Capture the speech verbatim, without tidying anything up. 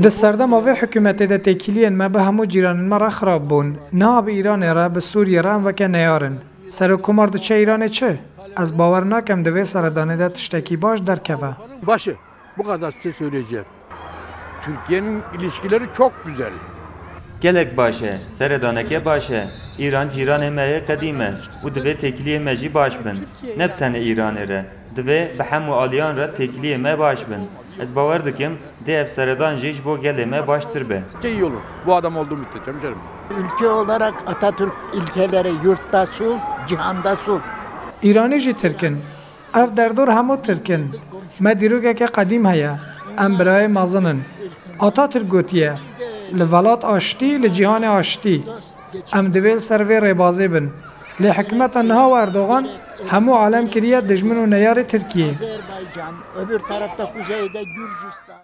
Di serdema vê hikûmetê de têkiliyên me bi hemû cîranên me re xirab bûn. Niha bi Îranê re, bi Sûriyê re em weke neyar in. Serokkomar diçe Îranê çi? Ez bawer nakim di vê seredanê de tiştekî baş derkeve. Baş e. Bu kadar size söyleyeceğim. Türkiye'nin ilişkileri çok güzel. Gelek baş e, seredaneke baş e. Îran cîranê me yê qedîm e û divê têkiliyê me jî baş bin. Ne bi tenê Îranê re. Divê bi hemû aliyan re têkiliyê me baş bin. Ez bawer dikim, dê ev seredan jî ji bo gelê me baştir be. Şey iyi olur. Bu adam olduğu müddetçe hemşerim. Ülke olarak Atatürk ilkeleri, yurtta sulh, cihanda sulh. Îranî jî Tirk in. Ev derdor hemû Tirk in. Me dîrokeke qedîm heye. Em birayê mezin in. Atatürk gotiye, li velat aştî, li cîhanê aştî. Em divê li ser vê rêbazê bin. Lê hikûmeta niha û Erdogan hemû alem kiriye dijmin û neyarê Tirkiyê. Azerbaycan, öbür tarafta kuzeyde Gürcistan.